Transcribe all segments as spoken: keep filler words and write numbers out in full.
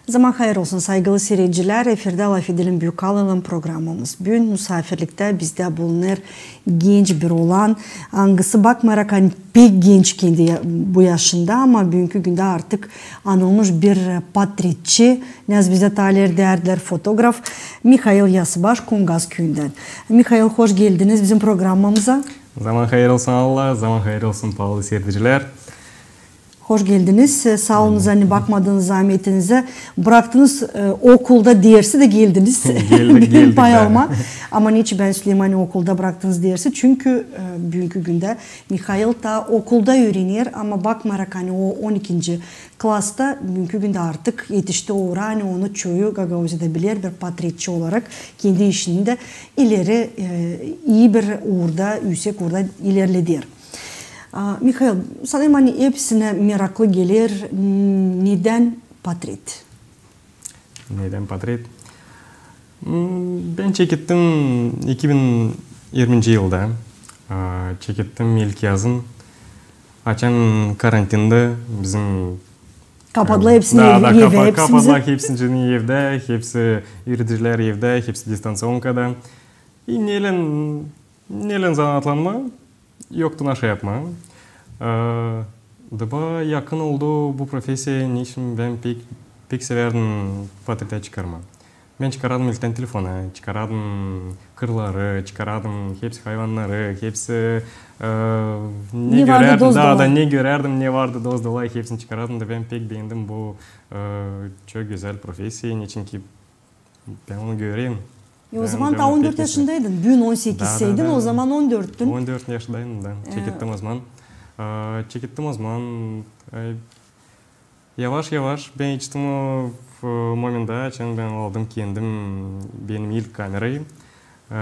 Zaman hayır olsun, saygılı siiredicilär. Efirdä "LafEdelim" Büük Alıylan programamız. Büün musaafirliktä bizdä bulunêr genç bir oolan, angısı, bakmayarak ani pek genç kendi ya-, bu yaşında, ama büünkü gündä artık anılmış bir, e, portretçi, ne az bizdä taa ileri deerdilär, fotograf Mihail Yasıbaş Kungaz küüyündän. Mihail, hoş geldiniz bizim programamıza. Zaman hayır olsun, Alla, zaman hayır olsun, paalı siiredicilär. Hoş geldiniz. E, saa olunuz, ani bakmadınız zaametinizä. Braktınız, e, okulda dersi dä geldiniz. Geldik, geldik, pay almaa. Ama neçin bän söleyim, ani okulda braktınız dersi? Çünkü, e, büünkü gündä Mihail taa okulda üürener, ama bakmayarak, ani o on ikinci klasta, büünkü gündä artık etişti o uura, ani onu çoyu Gagauziyada biler bir portretçi olarak, kendi işini dä ileri, e, ii bir uurda, üüsek uurda ilerleder. A, Mihail, sanêrım, ani hepsinä meraklı geler, m, nedän portret? Nedän portret? M, bän çekettim iki bin irminci yılda. A, çekettim ilk yazın. Açan karantinda bizim, kapadılar, e, hepsini da, ev-, da, evä, kapa-, hepsimizi. Kapadılar hepsini evdä, hepsi üüredicilär evdä, hepsi distanţionkada. E, nelän, nelän zanaatlanmaa, yoktu naşey yapmaa. E, da bana yakın oldu bu profesiya, neçin bän pek, pek sevärdim portretä çıkarmaa. Bän çıkarardım ilktän telefona, çıkarardım kırları, çıkarardım hepsi hayvannarı, hepsi, e, ne görärdim, da, da ne görärdim, ne vardı dost-dolay, hepsini çıkarardım da bän pek beendim bu, e, çok gözäl profesiya, neçin ki bän onu görerim. E, o zaman taa on dört yaşındaydın. Büün on sekiz, da, da, seydin, da, o zaman on dörttün. On dört yaşındaydım da. E, çekettim o zaman. E, çekettim o zaman. E, Yavaş-yavaş bän içtim o, e, momentä, açan bän aldım kendim benim ilk kamerayı. E,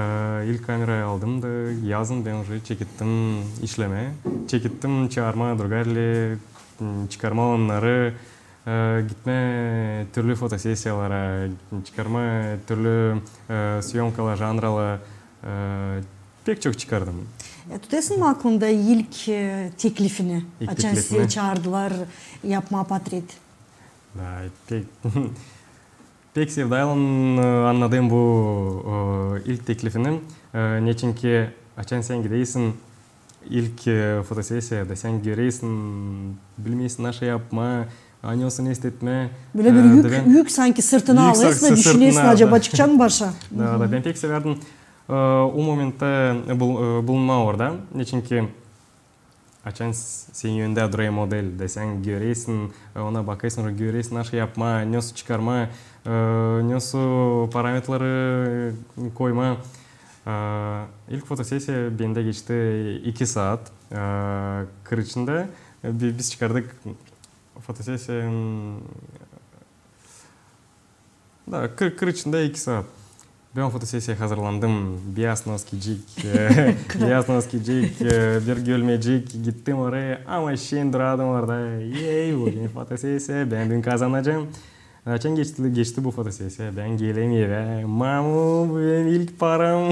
ilk kamerayı aldım da yazın bän uje çekettim işlemää. Çekettim çıkarmaa drugarlä, m, çıkarmaa onnarı, e, gitmää türlü fotosesiyalara, çıkarmaa türlü, e, siyomkalı, janralı, e, Pek çok çıkardım. E, tutêrsın mı aklında ilk, e, teklifini? İlk teklifini. Açan sizi çaardılar yapmaa portret. Da, pek, pek sevdaylan, e, annadım bu, e, ilk teklifini. E, neçin ki açan sän gidersin ilk, e, fotosesiyada, sän görersin, bilmeersin naşey yapmaa, ani olsun ne istetmää. Bölä bir, e, yük, da bän yük sanki sırtına alêrsın da düşünersin, acaba çıkacak mı başa? Da, da, bän pek sevärdim. E, o momentä bul-, e, bulunmaa orada. Neçin ki açan s-, senin önündä durêr model, da sän görersin, e, ona bakêrsın, görersin, naşey yapmaa, nesoy çıkarmaa, e, nesoy parametraları, e, koymaa. E, ilk fotosesiya bendä geçti iki saat, e, kır içindä. E, bi-, biz çıkardık fotosesiya, m, Da, kır, kır içindä iki saat. Bän fotosesiyaya hazırlandım. Biyaz noskicik, e, biyaz noskicik, e, bir gölmecik. Gittim oraya, ama şen durardım orada. Ey, büün fotosesiya, bän büün kazanacam. Açan geçti, geçti bu fotosesiya, bän gelim evä. Mamu, bu benim ilk param.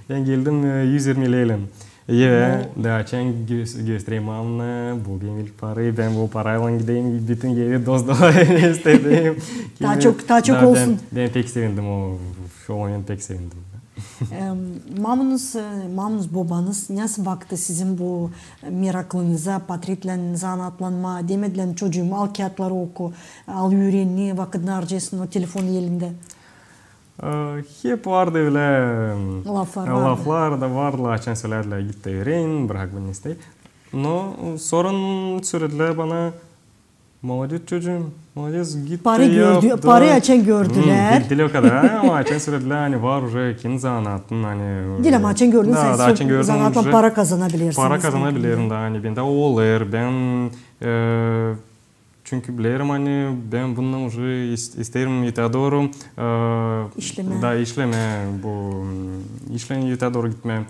Bän geldim, e, üz irmi leylän. Evä, da, açan gö-, göstererim mamunna, bu benim ilk parayı, bän bu paraylan gideyim, bütün evi dost-dolay istedim. Taa çok, taa çok olsun. Bän, bän pek sevindim o, o moment pek sevindim. Em, mamunuz, e, mamunuz, bobanız nasıl baktı sizin bu meraklınıza, portretlän zanaatlanmaa? Demedilär mi, çocuum, al kiyatları, oku, al üüren, ne vakıdını arcêêrsın o telefon elindä? E, hep vardı ölä, m, laflar, e, vardı. Laflar da vardı, açan sölerdilär, git da üüren, brak bu ne istey. No, sora sölerdilär bana, молодец, çocuum, молодец, git da yap. Parayı açan gördülär. Hm, diil o kadar, ama açan sölerdilär, ani var uje kendi zanaatın, ani. Diil, ama açan gördün, da, sän da açan gördün, zanaatlan uje para kazanabilirsin. Para kazanabilirim da, ani bendä olêr, bän, e, Çünkü bilerim, ani bän bundan uje is-, isteerim ötää dooru, e, işlemää. Da işlemää, bu, m, işlän ötää dooru gitmää.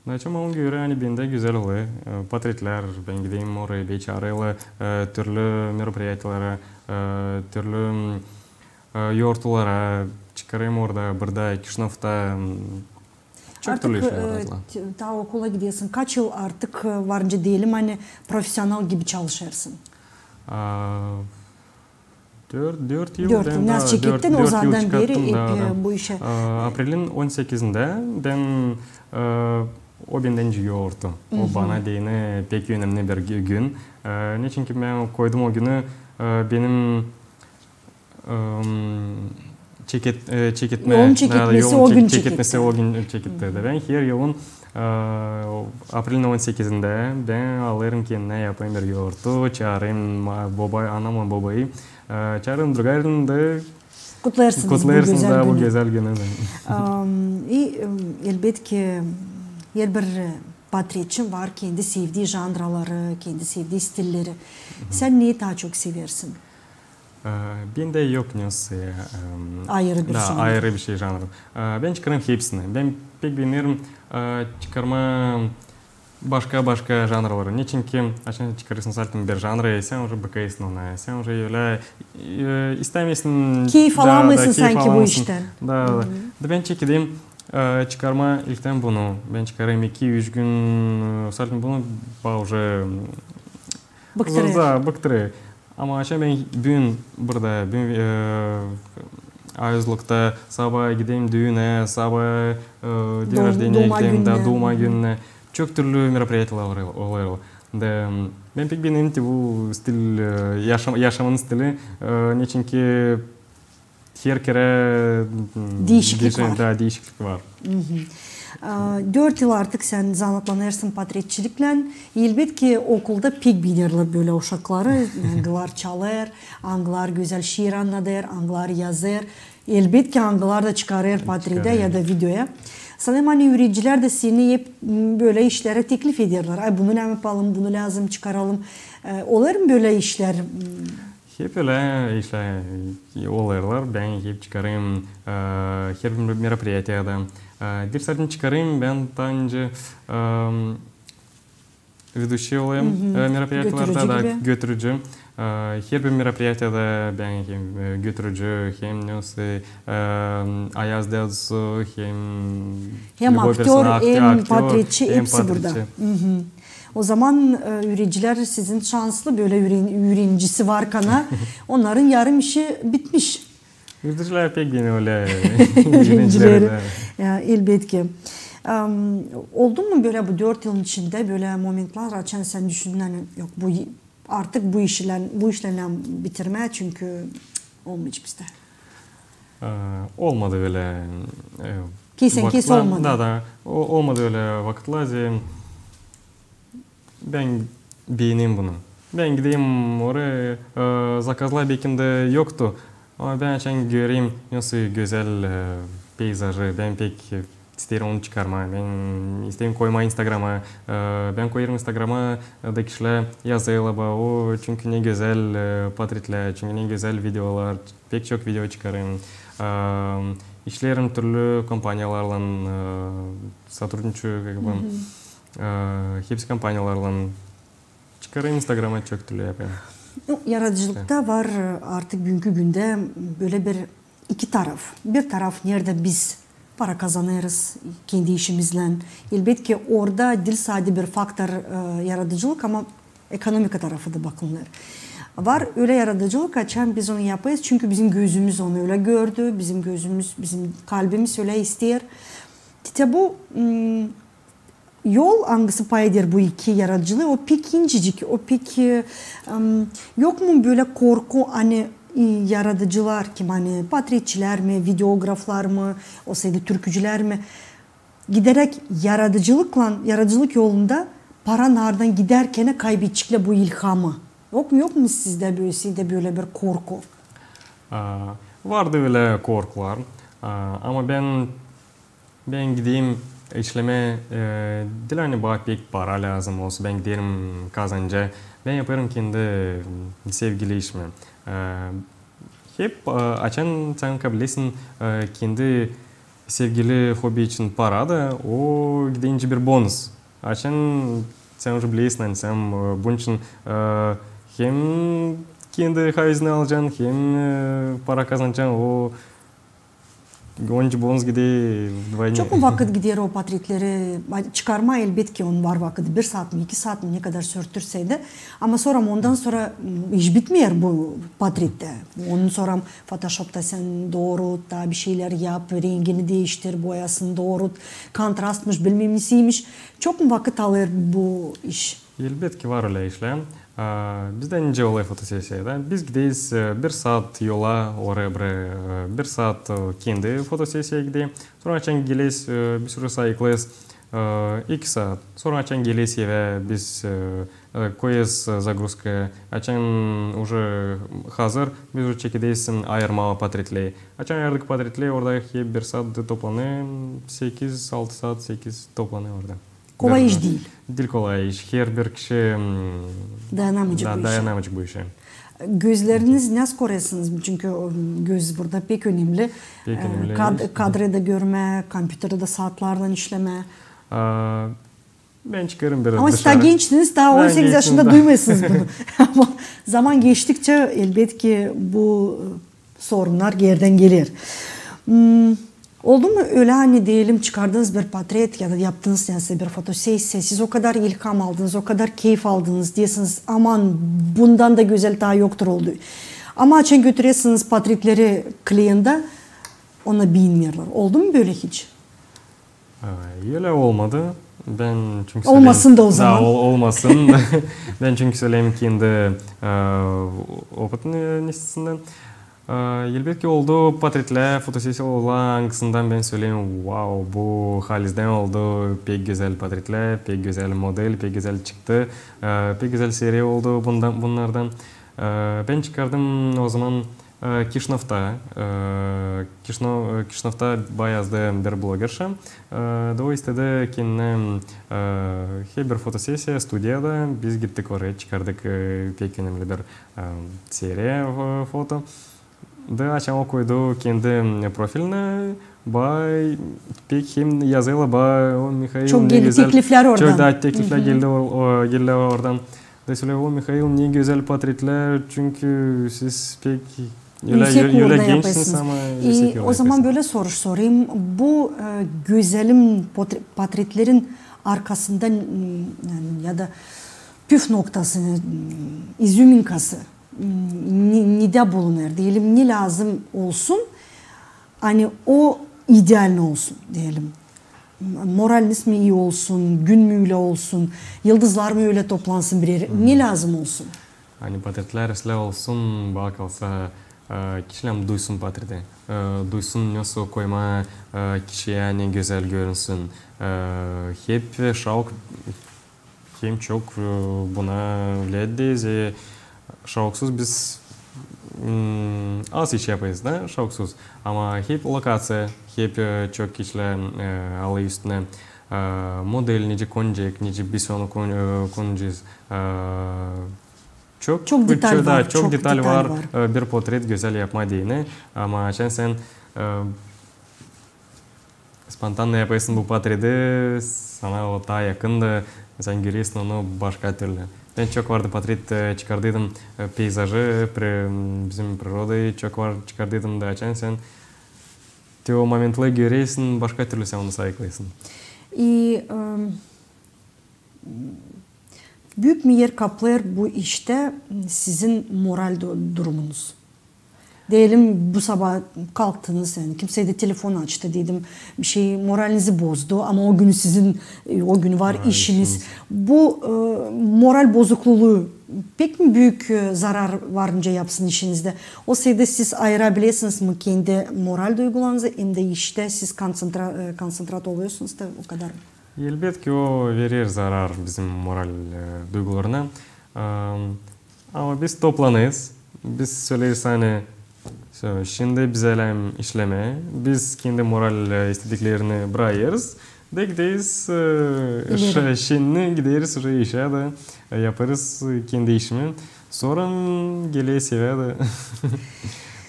Açan bana görä, ani bendä gözäl olêr, e, portretlär, bän gideyim oraya, beni çaarêrlar, e, türlü meropiriyatiyalara, e, türlü, m, e, yortulara, çıkarêrım orada, burada, Kişinövda, m, Çok türlü işlär var. Artık, e, taa okula gidersin. Kaç yıl artık, e, var nicä deyelim, ani profesional gibi çalışêrsın? A, Dört, dört yıl. Dört yıl. Nasıl çekettin o zamandan beri bu işä? Aprelin on sekizindä bän, o bendän cıkêrdı. O bana deyni pek önemli bir gün. Neçinki bän koydum o günü benim çeketmä, yolun çeketmesi o gün çeketmä. Bän her yılın aprelin on sekizindä bän alêrım kendimä, yapêrım bir yourtu, çaarêrım anamı, bobayı, çaarêrım drugarını da kutlêêrsınız bu gözäl günü. İ elbetki, herbir portretçi var kendi sevdii janraları, kendi sevdii stilleri. Sän neyi taa çok seversin? Bendä yok nesoy ayırı bir janr. Bän çıkarêrım hepsini. Bän pek beenerim çıkarmaa başka-başka janraları. Neçinki açan çıkarêrsın saltın bir janrı, sän uje bıkêrsın ona, sän uje ölä istämeersin, keyf alamêêrsın sanki bu iştän. Da bän çekederim çıkarmaa ilktän bunu. Bän çıkarêrım iki-üç gün, saltın bunu bana uje bıktırêr. Ama açan bän büün burada, büün ayazlıkta, saba giderim düünä, saba день рождения giderim, da duuma gününä. Çok türlü мероприятиелär olêr. Da bän pek beenerim bu stil, yaşamanın stili, neçinki her kerä diişiklik var. Da diişiklik var. Dört yıl artık sän zanaatlanêrsın portretçiliklän. Elbetki okulda pek beenerlär bölä uşakları, angılar çalêr, angılar gözäl şiir annadêr, angılar yazêr. Elbetki angılar da çıkarêr portretä ya da videoya. Sanêrım, ani üüredicilär dä seni hep bölä işlerä teklif ederlär. Ay, bunu yapalım, bunu lääzım çıkaralım. Olêr mı bölä işlär? Hep ölä işlär olêrlar. Bän hep çıkarêrım herbir мероприятиеда. Diil sadä çıkarêrım, bän taa öncä ведущий olêrım мероприятиелerdä da götürücü. Herbir мероприятиеда bän hem götürücü, hem nesoy Ayaz dädusu, hem aktör, hem portretçi, hepsi burada. O zaman üüredicilär sizin şanslı, bölä üürenicisi var kana. Onnarın yarım işi bitmiş. Üüredicilär pek beener ölä üürencileri. Elbetki. Oldu mu bölä bu dört yılın içindä bölä momentlär, açan sän düşündün, ani yok, bu artık bu işlän, bu işlän bitirmää, çünkü olmayacek bizdä? Olmadı bölä. Kesen kes olmadı. Da, da. Olmadı bölä vakıtlar, zerä bän beenerim bunu. Bän giderim oraya, zakazlar bekim dä yoktu. Ama bän açan görerim nesoy gözäl peyzajı, bän pek isteerim onu çıkarmaa. Bän isteerim koymaa Instagrama. Bän koyêrım Instagrama, da kişilär yazêrlar bana, o, çünkü ne gözäl portretlär, çünkü ne gözäl videolar. Pek çok video çıkarêrım. İşleerim türlü kompaniyalarlan, сотрудничаю, как бы, hepsi kompaniyalarlan. Çıkarêrım Instagrama, çok türlü yapêrım. Yaradıcılıkta var artık büünkü gündä bölä bir iki taraf. Bir taraf, neredä biz para kazanêrız kendi işimizdän. Elbetki, orada diil sade bir faktor yaradıcılık, ama ekonomika tarafı da bakılêr. Var ölä yaradıcılık, açan biz onu yapêrız, çünkü bizim gözümüz onu ölä gördü, bizim gözümüz, bizim kalbimiz ölä isteer. Te bu yol, angısı pay eder bu iki yaradıcılıı, o pek incecik, o pek, yok mu bölä korku, ani yaradıcılar, kim, ani portretçilär mi, videograflar mı, olsaydı türkücülär mi, gideräk yaradıcılıklan, yaradıcılık yolunda para nardan gidärkenä kaybedeceklär bu ilhamı? Yok mu, yok mu sizdä bölä, sizdä bölä bir korku? Vardı ölä korkular. Ama bän, bän giderim işlemää, diil ani bana pek para lääzım olsun, bän giderim kazancaa. Bän yapêrım kendi sevgili işimi. Hep, açan sän kablesin kendi sevgili hobi için para da, o gidäncä bir bonus. Açan sän uje bilersin, ani sän bunun için hem kendi haviznä alacan, hem para kazanacan, o Onca bonus gider vdvoynie. Çok mu vakıt gider o portretleri çıkarmaa? Elbetki, onun var vakıdı. Bir saat mı, iki saat mı, ne kadar sürtürsä dä. Ama sora, ondan sora iş bitmeer bu portrettä. Onun sora fotoşopta sän doorut, taa bir şeylär yap, rengini diiştir, boyasını doorut, kontrastmış, bilmäm nesiymiş. Çok mu vakıt alêr bu iş? Elbetki, var ölä işlär. Bizdä nicä olêr fotosesiyada? Biz gideriz bir saat yola, oraya-buraya, bir saat kendi fotosesiyaya gider. Sora açan geleriz, bir sürü sayıklêêrız, iki saat. Sora açan geleriz evä, biz koyêrız zagruzkaya. Açan uje hazır, biz uje çekederiz ayırmaa portretleri. Açan ayırdık portretleri, orada hep bir saat toplanêr, sekiz, altı saat, sekiz toplanêr orada. Kolay iş diil. Diil kolay iş. Herbir kişi dayanamêêr bu işä. Dayanamêêr bu işä. Gözleriniz nasıl korêrsınız? Çünkü göz burada pek önemli. Pek önemli. Kadrı da görmää, kompyuterdä saatlarlan işlemää. Bän çıkêrım biraz dışarı. Ama siz taa gençsiniz, taa on sekiz yaşında duymêêrsınız bunu. Ama zaman geçtikçä, elbetki, bu sorunnar geerdän geler. Oldu mu ölä, ani deyelim, çıkardınız bir portret ya da yaptınız neysä bir fotosesiya, siz o kadar ilham aldınız, o kadar keyf aldınız, deersiniz, aman, bundan da gözäl taa yoktur oldu. Ama açan götürersiniz portretleri klienttä, ona biinmeerlär. Oldu mu bölä hiç? Ölä olmadı. Bän çünkü söleyim... Olmasın da o zaman. Da, olmasın. Bän çünkü söleyim kendi opıt nesindän. Elbetki, oldu portretlär, fotosesiya oldu, angısından bän söleyim: vau, bu halizdän oldu pek gözäl portretlär, pek gözäl model, pek gözäl çıktı, pek gözäl seriya oldu bunnardan. Bän çıkardım o zaman Kişinövda. Kişinövda baa azdı bir blogerşa. Da o istedi kendinä herbir fotosesiya studiyada. Biz gittik oraya, çıkardık pek önemli bir seriya foto. Da açan o koydu kendi profilinä, baa pek hem yazêrlar, baa, o, Mihail, ne gözäl. Çok geldi tekliflär oradan. Çok da tekliflär geldi, geldi oradan. Da söledi: o, Mihail, ne gözäl portretlär, çünkü siz pek ölä gençsiniz, ama üüsek uurda yapêrsınız. O zaman bölä soruş sorayım. Bu gözälim portretlerin arkasında ya da püf noktası, izüminkası nedä bulunêr, deyelim, ne lääzım olsun, ani o idealno olsun, deyelim. Moraliniz mi ii olsun, gün mü ölä olsun, yıldızlar mı ölä toplansın bir erä, ne lääzım olsun? Ani portretlär islää olsun, bana kalsa, kişilär duysun portreti, duysun, nasıl koymaa kişiyä, ani gözäl görünsün. Hep şauk hem çok buna vliyat ederiz. Şauksuz biz az iş yapêrız da, şauksuz. Ama hep lokaţiya, hep çok kişilär alêr üstünä. Model nicä konacek, nicä biz onu konacez. Çok detal var, çok detal var bir portret gözäl yapmaa deyni. Ama açan sän spontanno yapêrsın bu portreti, sana o taa yakın da sän görersin onu başka türlü. Bän çok vardı portret çıkardıydım, peyzajı, bizim prirodayı çok var çıkardıydım da, açan sän te o momentleri görersin, başka türlü sän onu sayıklêêrsın. İ büük mi er kaplêêr bu iştä sizin moral durumunuz? Deyelim, bu sabaa kalktınız, ani kimsey dä telefon açtı, dedim, bir şey moralinizi bozdu, ama o gün sizin, o gün var işiniz. Bu moral bozukluluu pek mi büük zarar var nicä yapsın işinizdä? O sırada siz ayırabilersiniz mi kendi moral duygularınızı hem dä iştä siz konţentrat olêrsunuz da o kadar mı? Elbetki, o verer zarar bizim moral duygularına. Ama biz toplanêrız, biz söleeriz, ani şindi biz elem işlemää, biz kendi moral istediklerini brakêrız da gideriz, şindi gideriz uje işä da yapêrız kendi işimi. Sora geleriz evä da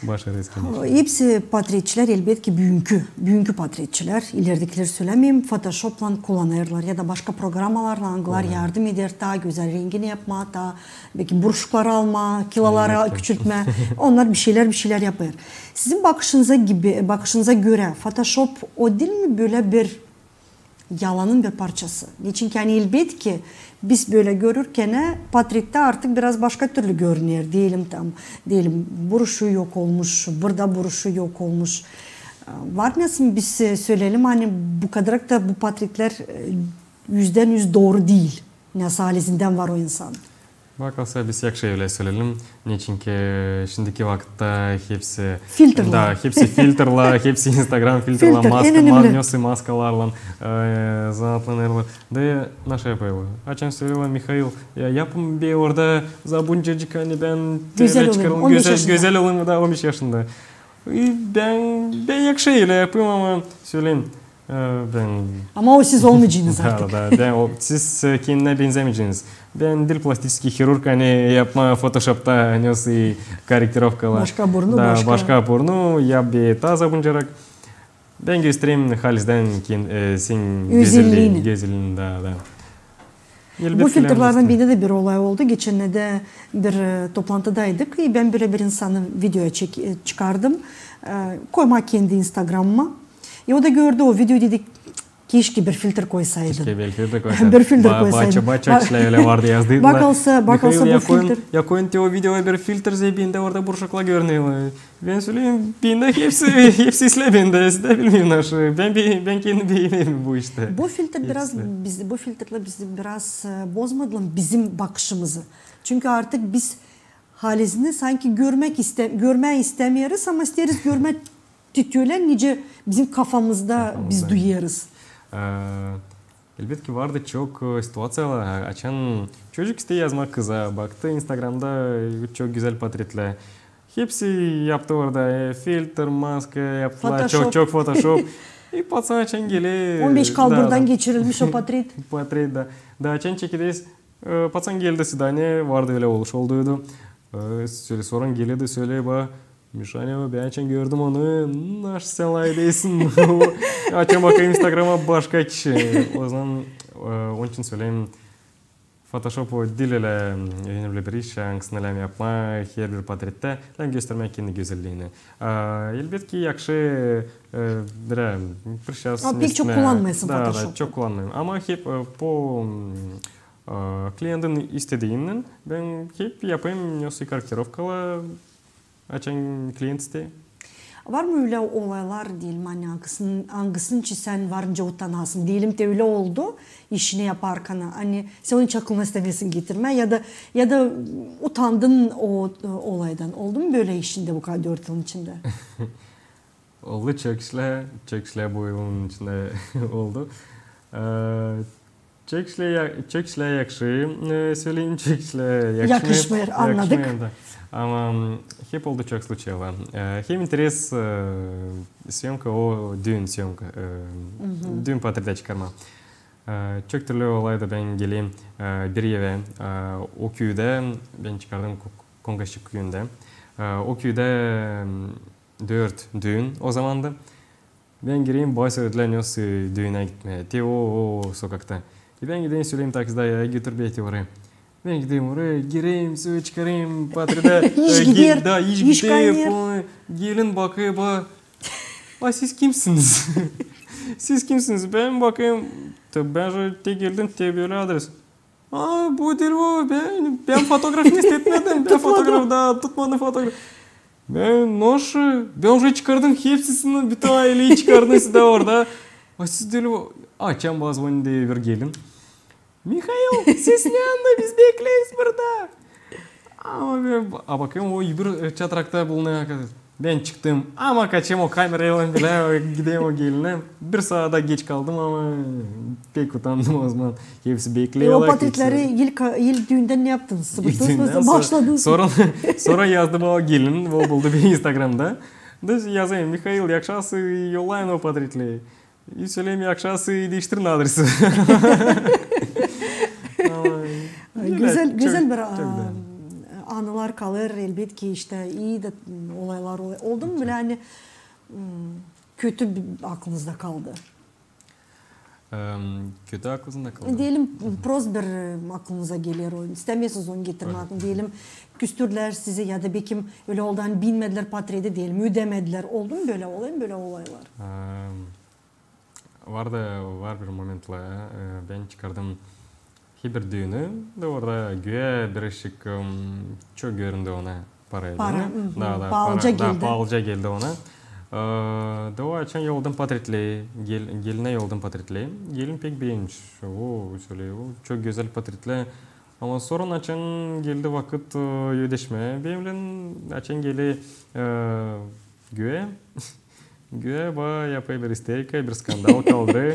Başarı istemez. Hepsi patretçilär, elbetki, büünkü, büünkü patretçilär, ileridekileri sölämeyim, fotoşoplan kullanêrlar ya da başka programalarlan, angılar yardım eder, taa gözäl rengini yapmaa, taa beki buruşukları almaa, kiloları küçültmää. Onnar bir şeylär, bir şeylär yapêr. Sizin bakışınıza gibi, bakışınıza görä, fotoşop o diil mi bölä bir yalanın bir parçası? Neçinki, ani, elbetki, biz bölä görürkän, e, patrettä artık biraz başka türlü görüner, deyelim, tam, deyelim, buruşu yok olmuş, burada buruşu yok olmuş. E, var mı, nasıl biz, e, söleyelim, ani bu kadar da bu patretlär, e, üzdän üz dooru diil. Nasıl halizdän var o insan. Bakılsa, biz yakşı ölä söleyelim. Neçinki şindiki vakıtta hepsi filtrla. Da, hepsi filtrla, hepsi Instagram filtrla, maska, maska-maskalarlan, e, zaatlanêrlar. Da naşey yapêrlar. Açan söleerlär, Mihail, ya yapın bir orada zabuncacık, ani bän gözäl çıkarım, gözäl, gözäl olayım da on beş yaşında. E, bän, bän yakşı ölä yapêrım, ama söleyim, e, bän... Ama o siz olmaycınız artık. Da, da, bän o, siz, e, kendinä benzämeyceniz. Bän diil plastiçeski hirurg, ani yapmaa fotoşopta, ani, korrektirovkalar. Başka burnu, da, başka burnu, ya bir taa zabuncarak. Bän göstererim halizdän ken-, e, senin gözellin, da, da. Bu filtrlardan birindä dä bir olay oldu. Geçennerdä bir, e, toplantıdaydık, e, bän bölä bir insanı videoya çek-, e, çıkardım. E, koymaa kendi Instagramıma. E, o da gördü o videoyu, dedi, keşke bir filtr koysaydın. Keşke bir filtr koysaydın. Bir filtr koysaydın. Ba-, ba-, çok işlär ölä vardı yazdıydılar. Bakılsa, bakılsa bu filtr. Ya koyun te o videoya bir filtr, zerä bendä orada buruşuklar görünüyor. Bän söleyim, bendä hepsi, hepsi islää bendä, siz dä bilmeyin naşı. Bän, bän, bän kendim begenerim bu iştä. Bu filtr biraz, biz, bu filtrlär bizi biraz, e, bozmadılar bizim bakışımızı. Çünkü artık biz halizdän sanki görmäk iste-, görmää istämeeriz, ama isteeriz görmää tütüylän, nicä bizim kafamızda biz duyêrız. E, Elbetki, vardı çok, e, situaţiyalar, a-, açan çocuk isteer yazmaa kıza, baktı Instagramda, e, çok gözäl patretlär. Hepsi yaptı orada, e, filtr, maska yaptılar, çok, çok fotoşop. E, paţan açan geler, on beş kalburdan geçirilmiş o patret. Patret, da. Da açan çekileriz, e, paţan geldi svidaniya, vardı ölä oluş olduydu. E, söle-, soran geler dä söleer, ba, Mişa, ne o, bän açan gördüm onu, naşı sän lafedäsin. Açan bakêrım Instagrama, başka kişi. O zaman, e, onun için söleyim, fotoşop o diil ölä önemli bir iş, angısını lääzım yapmaa herbir patrettä, lääzım göstermää kendi gözelliini. E, elbetki, yakşı, e, bir, e, bir şey... Ama pek çok kullanmêêrsın fotoşopu. Da, çok kullanmêêrım. Ama hep, e, po, e, klientin istediinän bän hep yapêrım, nesoy korrektirovkalar, açan klient isteer. Var mı ölä olaylar, deyelim, ani angısının, angısının için sän varınca utanasın? Deyelim te ölä oldu, işini yaparkan, ani sän onu hiç aklına istämeersin getirmää ya da, ya da utandın o, o olaydan. Oldu mu bölä işindä bu kadar dört yılın içindä? Oldu çok işlär, çok işlär bu yılın içindä oldu. E, Çok işlär ya-, çok işlär yakışır, e, söleyim, çok işlär yakışmêêr. Yakışmêêr, annadık. Yakışmêêr, da. Ama, m, hep oldu çok sluçaylar. E, hem interes, e, sýomka, o düün sýomka, e, düün patretä çıkarmaa. E, çok türlü olayda bän gelerim, e, bir evä, e, o küüdä, bän çıkardım Ko-, Konkaşçı küüyündä. E, o küüdä, m, dört düün o zamanda. Bän girerim, bas ördülär, nesoy düünä gitmää. Te o, o sokakta. E, bän giderim, söleyim taksida, ya götür beni oraya. Bän giderim oraya, girerim, sö-, çıkarım patretä. İş gider, da, iş gider, kaynêêr. Gelin bakêr, ba-, a siz kimsiniz? Siz kimsiniz? Bän bakêrım, te, bän te geldim, te bölä adres. A, bu diil o, bän, bän fotograf, ne istetmedim, bän fotograf, da, tutmadım fotograf. Bän, naşı, bän uje çıkardım hepsisini, bütün aileyi çıkardım sizä orada. A siz diil o, açan bana zvonit bir gelin. Mihail, siz ne anda, biz bekleeriz burada. Ama bän, a bakêrım, o bir, e, çatırakta bulunêr. Bän çıktım, ama kaçêrım o kameraylan bilä, giderim o gelinä. Bir saata geç kaldım, ama pek utandım o zaman. Hepsi bekleerlär. E, o patretleri ilk, ilk düündän ne yaptınız? Sıvıştınız mı? Başladınız mı? Sora, sora yazdı bana o gelin, o buldu beni Instagramda. Da yazêrım, Mihail, yakışasın, yollayın o patretleri. İ söleyim, yakışasın, diiştirin adresi. Ama gözäl, çok, gözäl bir, çok, a, Anılar kalêr, elbetki, işte, ii dä, m, olaylar olêr. Oldu mu bölä, ani, m, kötü bi-, aklınızda kaldı? Em, kötü aklınızda kaldı. Deyelim, prost bir, e, aklınıza geler o. İstämeersiniz onu getirmää. Deyelim, küstürdülär sizi ya da, bekim, ölä oldu, ani biinmedilär potreti, deyelim, üüdemedilär. Oldu mu bölä olay, bölä olaylar? Em, var da, var bir momentlär, e, bän çıkardım hep bir düünü, da orada göya bir ışık, em, çok göründü ona. Para. Para, mhm. Da, da, paalıca geldi. Da, paalıca geldi ona. E, da o açan yolladın potretleri, gel-, gelinä yolladın potretleri. Gelin pek beenmiş. O, söley, o, çok gözäl potretlär. Ama sora açan geldi vakıt, e, ödeşmää benimnän, açan geldi, e, göya, göya bana yapêr bir isterika, bir skandal kaldırêr.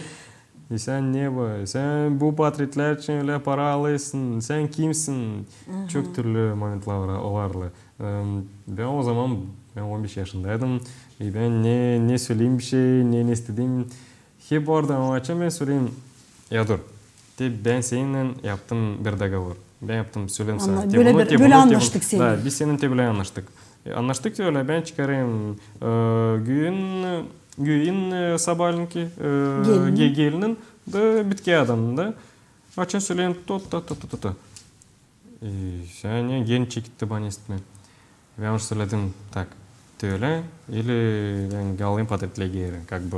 E, sän ne bu? Sän bu potretlär için ölä para alêrsın. Sän kimsin? Çok türlü momentlär olardı. Em, bän o zaman, bän on beş yaşındaydım. E, bän ne, ne söleyim bir şey, ne, ne istedim. Hep orada, ama açan bän söleyim: "Ya dur. Te bän seninnän yaptım bir dogovor. Bän yaptım, söleyim sana. Te bölä bunu, bir, te bölä bunu, te bunu." Annaştık senin. Da, biz senin te bölä annaştık. E, annaştık te ölä, bän çıkarêrım, e, göün, göün, e, sabaalenki, e, gelinin. Ge-, gelinin da bitki adamın da. Açan söleyim, to, to, to, to, to, to. E, sän ne, gelin çeketti bana istedim. Bän onu söledim, tak, te ölä, ili bän alayım potretleri geeri, как бы,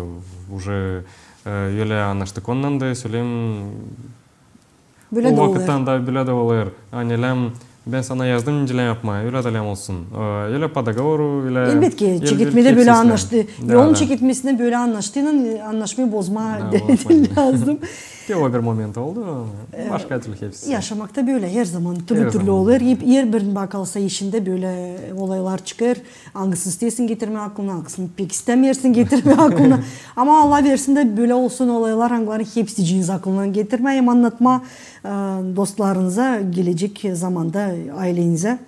уже, e, ölä annaştık ondan da, söleyim, bölä o vakıttan da bölä dä olêr. Ani lääm, bän sana yazdım, nicä lääm yapmaa, ölä dä lääm olsun. E, ölä по договору, ölä. Elbetki, çeketmedä bölä annaştı. Da, yolun çeketmesindä bölä annaştıynan, e, annaşmayı bozmaa lääzım. Te o bir moment oldu, ama başka türlü hepsi. Yaşamakta bölä, herzaman türlü-türlü olêr. Hep, herbir, bakarsan, işindä bölä olaylar çıkêr. Angısını isteersin getirmää aklına, angısını pek istämeersin getirmää aklına. Ama Allah versin dä bölä olsun olaylar, angılarını hepsiciniz aklından getirmää hem annatmaa, e, dostlarınıza, gelecek zamanda aylenizä.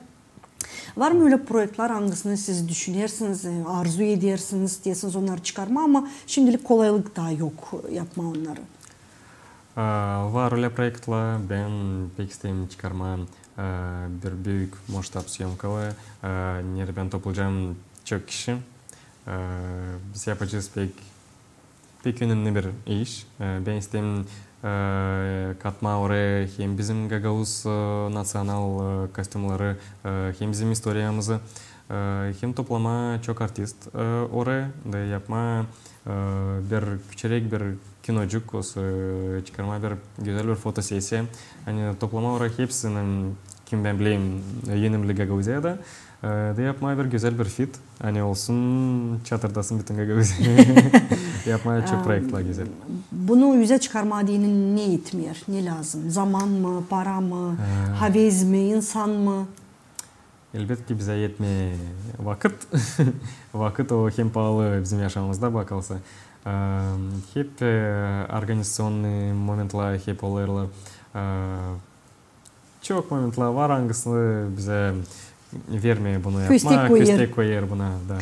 Var mı ölä proektlär, angısını siz düşünersiniz, e, arzu edersiniz, isteersiniz onnarı çıkarmaa, ama şindilik kolaylık taa yok yapmaa onnarı? A, var ölä proektlär, bän pek isteerim çıkarmaa, a, bir büük masştab sýomkalı, a, neredä bän toplayacam çok kişi. A, biz yapacez pek pek önemli bir iş. E, bän isteerim, e, katmaa oraya hem bizim gagauz, e, naţional, e, kostümleri, e, hem bizim istoriyamızı, e, hem toplamaa çok artist, e, oraya da yapmaa, e, bir küçücük bir kinocuk, osa, e, çıkarmaa bir gözäl bir fotosesiya. Ani toplamaa oraya hepsini, kim bän bilerim, e, önemli Gagauziyada. E, da yapmaa bir gözäl bir fit. Ani olsun, çatırdasın bütün Gagauziya. Yapmaa çok proektlär gözäl. Bunu üzä çıkarmaa deyni ne etmeer, ne lääzım? Zaman mı, para mı, havez mi, insan mı? Elbetki, bizä etmeer vakıt. Vakıt o hem paalı bizim yaşamamızda bakarsa. E, hep, e, organizaţionnıy momentlär hep olêrlar. E, Çok momentlär var, angısını bizä vermeer bunu yapmaa, köstek koyêr buna, da.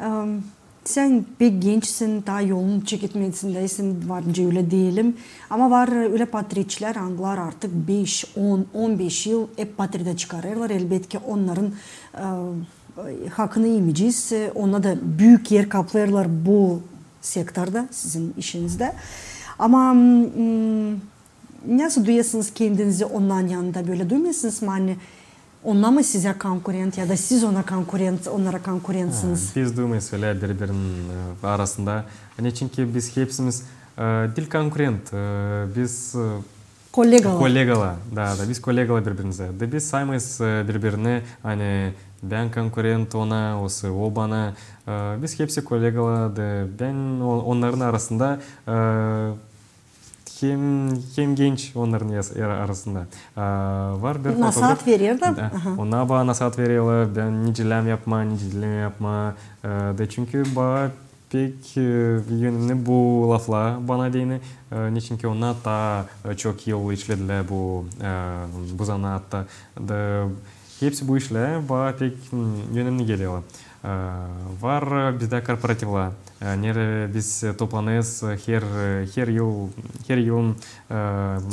Em, sän pek gençsin, taa yolun çeketmesindäsin, var nicä ölä deyelim. Ama var ölä potretçilär, angılar artık beş, on, on beş yıl hep potretä çıkarêrlar. Elbetki, onnarın, e, hakını imäyecez. Onda da büük er kaplêêrlar bu sektorda, sizin işinizdä. Ama, m, Nasıl duyêrsınız kendinizi onnarın yanında? Bölä duymêêrsınız mı, ani onnar mı sizä konkurent ya da siz ona konkurent, onnara konkurentsiniz? Ha, biz duymêêrız ölä biri-birinin, e, arasında. Neçinki biz hepsimiz, e, diil konkurent, e, biz, e, kollegalar. Kollegalar, da, da, biz kollegalar biri-birimizä. Da biz saymêêrız, e, biri-birini, ani bän konkurent ona, osa o bana. E, biz hepsi kollegalar, da bän o-, onnarın arasında, e, Hem, hem genç onnarın yas-, er-, arasında. A, var bir fotograf. Nasaat verer da. Da. Aha. Onnar bana nasaat vererlär, bän nicä lääm yapmaa, nicä diil lääm yapmaa. E, da çünkü bana pek, e, önemli bu laflar bana deyni. E, neçinki onnar taa, e, çok yıl işledilär bu, e, bu zanaatta. Da hepsi bu işlär bana pek, m, önemli gelerlär. E, var bizdä korporativlär. E, neredä biz, e, toplanêrız, e, her, e, her yıl, her yılın, e,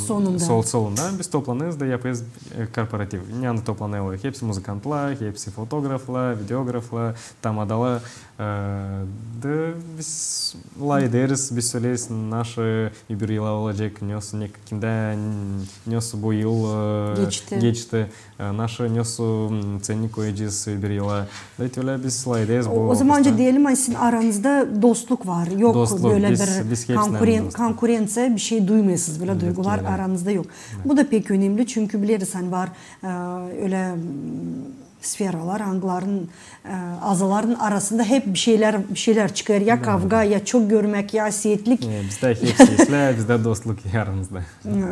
sonunda. Sol-, sonunda biz toplanêrız da yapêrız, e, korporativ. Neredä toplanêrlar hepsi muzıkantlar, hepsi fotograflar, videograflar, tamadalar. E, da biz lafederiz, biz söleriz, naşı öbür yıla olacek, nesoy, ne, kimdä, nesoy bu yıl, e, geçti. Geçti. E, naşı, nesoy, m, cennik koyacez öbür yıla. Da ölä biz lafederiz bu. O, o zaman öncä deyelim, ani sizin aranızda dostluk var. Yok dostluk, bölä biz, bir biz hepsindän konkuren-, dost. Konkurenţiya, bir şey duymêêrsınız, bölä duygular aranızda yok. Evet. Bu da pek önemli, çünkü bileriz, ani var, e, ölä, m, sferalar, angıların, e, azaların arasında hep bir şeylär, bir şeylär çıkêr. Ya kavga, ya çok görmäk, ya asietlik. E, bizdä hepsi islää, bizdä dostluk aramızda.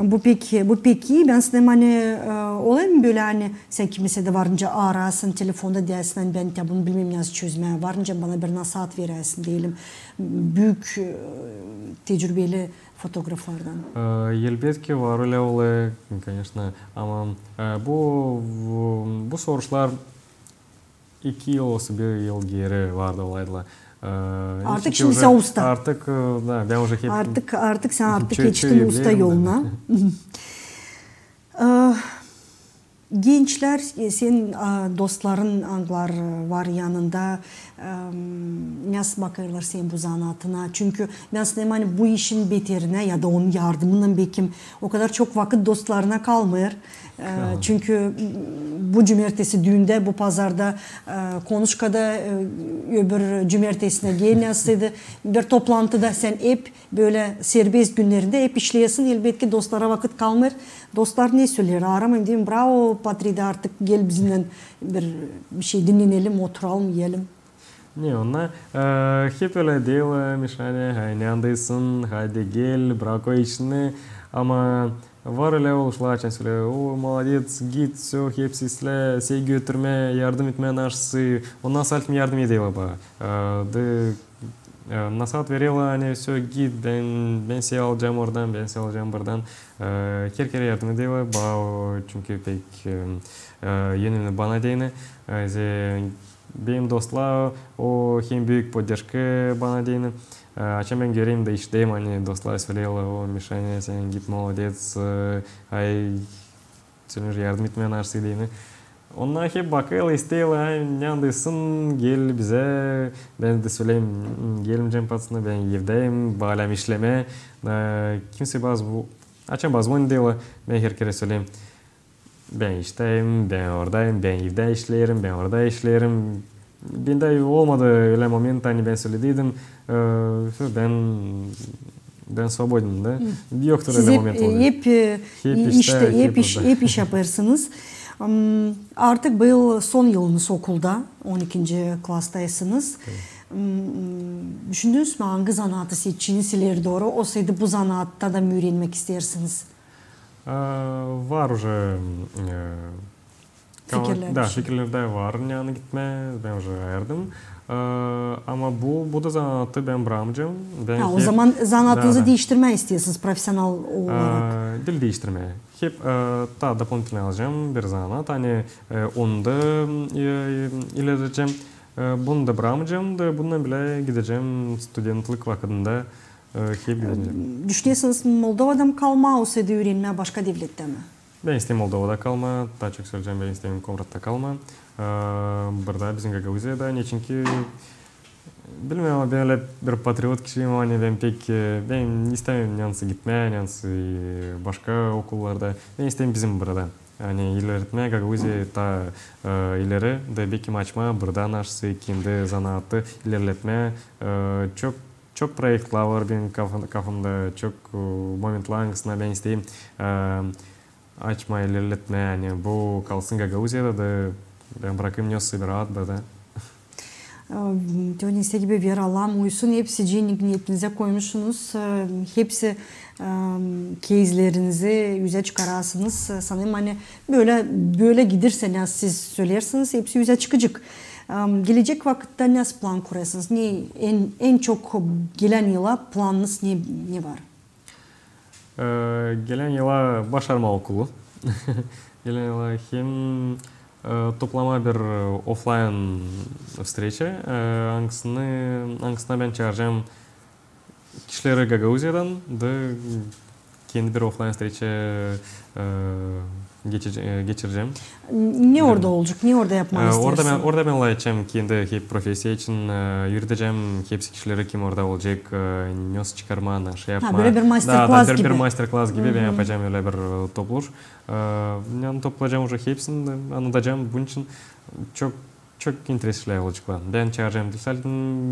Bu pek, bu pek ii. Bän sanêrım, ani, e, olêr mı bölä, ani sän kimseyä dä varınca arasın, telefonda deersin, ani bän dä bunu bilmeerim, nasıl çözmää, varınca bana bir nasaat veräsin, deyelim, büük, e, tecrübeli fotograflardan. E, elbetki, var ölä olêr, koneçno, ama, e, bu, bu, bu soruşlar iki yıl, osa bir yıl geeri vardı olaydılar. E, artık şindi sän usta. Artık, e, da, bän uje hep... Artık, artık sän artık geçtin usta yoluna. E, gençlär, e, senin, a, dostların, angılar, e, var yanında, e, nasıl bakêrlar senin bu zanaatına? Çünkü bän sanêrım, ani bu işin beterinä ya da onun yardımınnan bekim o kadar çok vakıt dostlarına kalmêêr. E, çünkü, m, bu cumertesi düündä, bu pazarda, e, Konuşkada, e, öbür cumertesinä genä bir toplantıda, sän hep bölä serbest günnerindä hep işleersin, elbetki, dostlara vakıt kalmêêr. Dostlar ne söleer? Aramêêr, deer mi, bravo, Patri, artık gel bizimnän bir, bir şey dinnänelim, oturalım, iyelim. Ne, onnar, e, hep ölä deerlär, e, Mişa, ani, hay, neredäsin, haydi gel, brak o işini. Ama var ölä oluşlar, açan söleer, o, молодец, git, всё, hepsi islää, sevgi götürmää, yardım etmää, nasıl, onnar salt yardım ederlär bana. E, da, e, nasaat vererlär, ani, всё, git, bän, bän seni alacam oradan, bän seni alacam buradan. E, her kerä yardım ederlär bana, çünkü pek, e, e, önemli bana deyni. E, ze-, benim dostlar, o hem büük поддержка bana deyni. E, açan bän görerim da işteyim, ani dostlar söleerlär, o, Mişa, ne, sän git, молодец, e, ay, sän uje yardım etmää, nasıl deyni. Onnar hep bakêrlar, isteerlär, ay, neredäsin, gel bizä. Bän dä söleerim, gelmeyecäm, пацаны, bän evdäyim, baalêêrım işlemää. E, kimsey bana zvo-, açan bana звонит deyni, bän her kerä söleerim, bän işteyim, bän oradayım, bän evdä işleerim, bän orada işleerim. Bendä olmadı ölä moment, ani bän söledim, e, bän, bän свободен da. Yoktur ölä moment. Hep, e, hep iş, hep iş yapêrsınız. Artık bu yıl son yılınız okulda, on ikinci klastaysınız. Düşündünüz mü, angı zanaatı seçeceniz ileri dooru, olsaydı bu zanaatta da üürenmäk isteersiniz? E, var uje, e, fikirlär. Da, fikirlerdä var, neredä gitmää, bän uje ayırdım. E, ama bu, bu da zanaatı bän brakmayacam. Ha, o zaman zanaatınızı diiştirmää isteersiniz profesional olarak? E, diil diiştirmää. Hep, e, taa дополнительно alacam bir zanaat, ani, e, onu da, e, ilerledecäm. E, bunu da brakmayacam da, bundan bilä gidecäm studentlik vakıdında, e, hep gidecäm. Düşünersiniz Moldovada mı kalmaa, olsaydı üürenmää başka devlettä mi? Bän isteerim Moldovada kalmaa, taa çok söleyecäm, bän isteerim Komratta kalmaa. E, burada bizim Gagauziyada, neçinki, bilmeerim, ama bän ölä bir patriot kişiyim, ani bän pek, e, bän istämeerim neredä gitmää, neredä, e, başka okullarda. Bän isteerim bizim burada. Ani ilerletmää Gagauziyayı taa, e, ileri, da bekim açmaa burada nasıl kendi zanaatı ilerletmää. E, çok, çok proektlär var benim kafa-, kafamda, çok, e, momentlar, angısına bän isteerim, e, açmaa, ilerletmää, ani bu kalsın Gagauziyada da bän brakayım nesoy bir raat burada. E, te o nesoy gibi, ver Allahım, uysun hepsi, cennet niyetinizä koymuşsunuz, e, hepsi, e, keyizlerinizi üzä çıkarasınız. E, sanêrım, ani bölä, bölä gidersä, ne siz söleersiniz, hepsi üzä çıkacek. E, gelecek vakıtta ne plan kurêrsınız? Ne en, en çok gelän yıla planınız ne, ne var? E, gelän yıla başarmaa okulu. Gelän yıla hem, e, e, toplamaa bir, e, oflayn vstreça, e, angısını, angısına bän çaaracam kişileri Gagauziyadan da kendi bir oflayn vstreça, e, geçirecä-, e, geçirecäm. Ne orada olacek, ne orada yapmaa isteersin? Orada bän, orada bän lafedecäm kendi hep profesiya için, e, üüredecäm hepsi kişileri, kim orada olacek, e, ne çıkarmaa, ne şey yapmaa. Ha, bölä bir master-klas gibi. Da, da, bir, bir master-klas gibi bän yapacam ölä bir, e, topluş. E, yani toplayacam uje hepsini, annadacam. Bunun için çok, çok interesli olacek. Bän çaaracam, diil sadä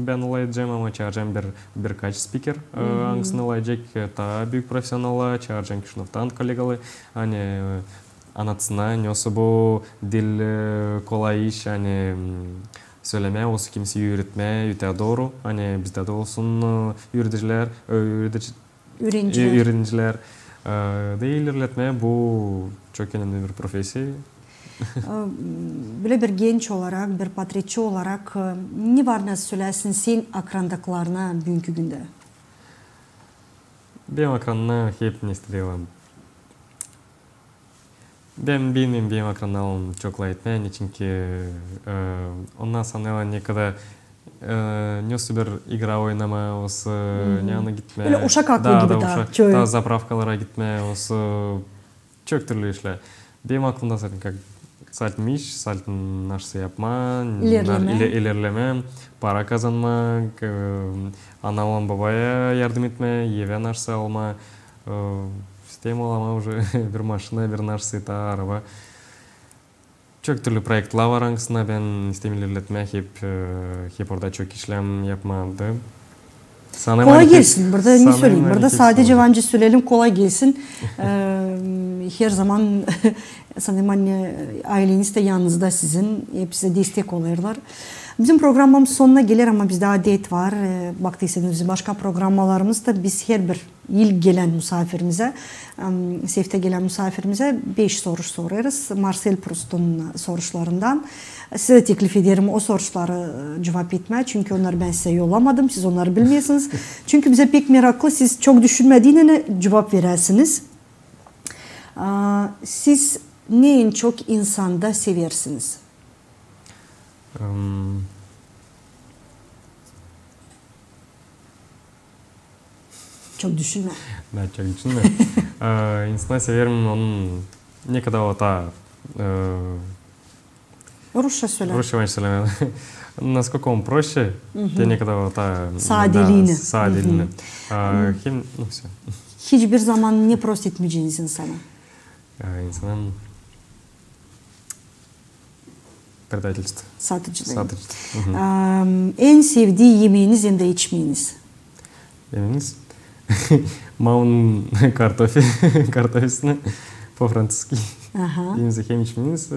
bän lafedecäm, ama çaaracam bir, birkaç spiker, e, angısını lafedecek, e, taa büük profesionallar, çaaracam Kişinövdan kollegaları, ani, e, annatsınnar, ne olsa bu diil, e, kolay iş, ani, m, sölemää, olsa kimsey üüretmää, ötää dooru, ani bizdä dä olsun, e, üüredicilär, e, üüredicilär, üürenicilär, e, da ilerletmää, bu çok önemli bir profesiya. E, bölä bir genç olarak, bir portretçi olarak, e, ne var ne sölärsin sän akrandaklarına büünkü gündä? Benim akrannar hep ne isteerlär. Bän bilmeerim, benim akrannarım çok lafetmää, çünkü, e, onnar sanêrlar, ne kadar, e, ne olsa bir igra oynamaa, olsa, ne ana gitmää. Bölä uşak aklı gibi taa, uşak, çoyu. Taa zapravkalara gitmää, olsa çok türlü işlär. Benim aklımda zaten kak, zaten iş, zaten nasıl yapmaa, ilerlemää, para kazanmaa, e, anaya, babaya yardım etmää, evä nasıl almaa, e, isteerim alamaa uje bir maşina, bir nasıl taa araba. Çok türlü proektlar var, angısını bän isteerim ilerletmää, hep, e, hep orada çok işlär yapmaa da. Kolay gelsin. Burada ne söleyim? Burada sadecä bän söleyim, kolay gelsin. E, her zaman sanêrım, ani ayleniz dä yanınızda sizin, hep sizä destek olêrlar. Bizim programmamız sonuna geler, ama bizdä adet var. E, baktıysanız bizim başka programmalarımızda biz herbir yıl gelän musafirimizä, em, seftä gelän musafirimizä beş soruş sorêrız Marsel Prustun soruşlarından. Sizä teklif ederim o soruşları, e, cuvap etmää, çünkü onnarı bän sizä yollamadım, siz onnarı bilmeersiniz. Çünkü bizä pek meraklı, siz çok düşünmedin, ani cuvap veräsiniz. A, siz ne en çok insanda seversiniz? Em, Çok düşünmä. Da, çok düşünmä. E, insana severim, onun nekadar o taa, e, rusça sölä. Rusça sölä. Насколько он проще, te nekadar o taa, sadeliini. Da, sadeliini. E, hem, ну, всё. Hiçbir zaman ne prost etmeyeceniz insana? E, insanın Предательство. Satıcılıın. Satıcılıın. Hı hı. Am, en sevdii yemeeniz hem dä içmeeniz? Yemeeniz? Mamanın kartofel, kartofelsini по-французски. Aha. Hem dä hem içmeeniz, e,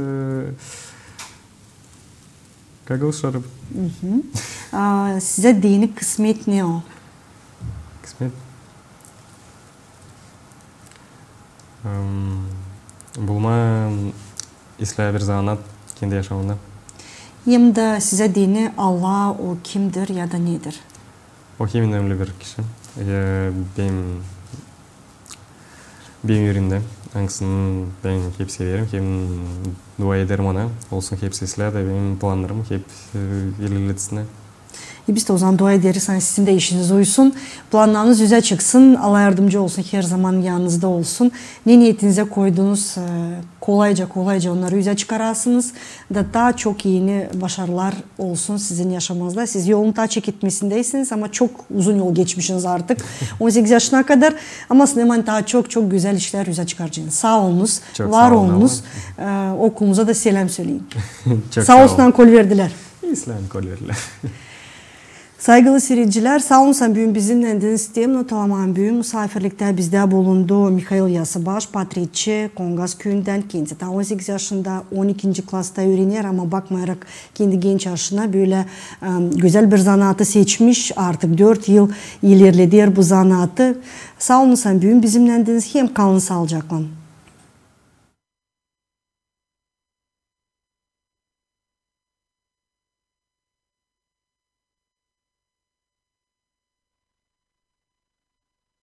kagıl şarap. Hı hı. A, sizä deyni kısmet ne o? Kısmet. Em, bulmaa islää bir zanaat kendi yaşamamda. Hem dä sizä deyni Allah o kimdir ya da nedir? O hem önemli bir kişi. E, benim, benim üreemdä, angısını bän hep severim, hem dua ederim ona, olsun hep islää dä benim plannarımı hep, e, ilerletsin. E, biz dä o zaman dua ederiz, ani sizin dä işiniz uysun, plannarınız üzä çıksın, Allah yardımcı olsun, her zaman yanınızda olsun. Ne niyetinizä koydunuz, e, kolayca, kolayca onnarı üzä çıkarasınız. Da taa çok eni başarılar olsun sizin yaşamanızda. Siz yolun taa çeketmesindäsiniz, ama çok uzun yol geçmişiniz artık, on sekiz yaşına kadar. Ama sanêrım, taa çok, çok gözäl işlär üzä çıkaracenız. Saa olunuz, var olunuz. E, okulunuza da seläm söleyin. Saa olsun, ani kol verdilär. İslää, ani kol verdilär. Saygılı siiredicilär, saa olun, ani büün bizimnändiniz. Isteerim notalamaa, büün musaafirliktä bizdä bulundu Mihail Yasıbaş, portretçi, Kongaz küüyündän. Kendisi taa on sekiz yaşında, on ikinci klasta üürener, ama bakmayarak kendi genç yaşına, bölä, em, gözäl bir zanaatı seçmiş, artık dört yıl ilerleder bu zanaatı. Saa olun, ani büün bizimnändiniz, hem kalın saalıcaklan.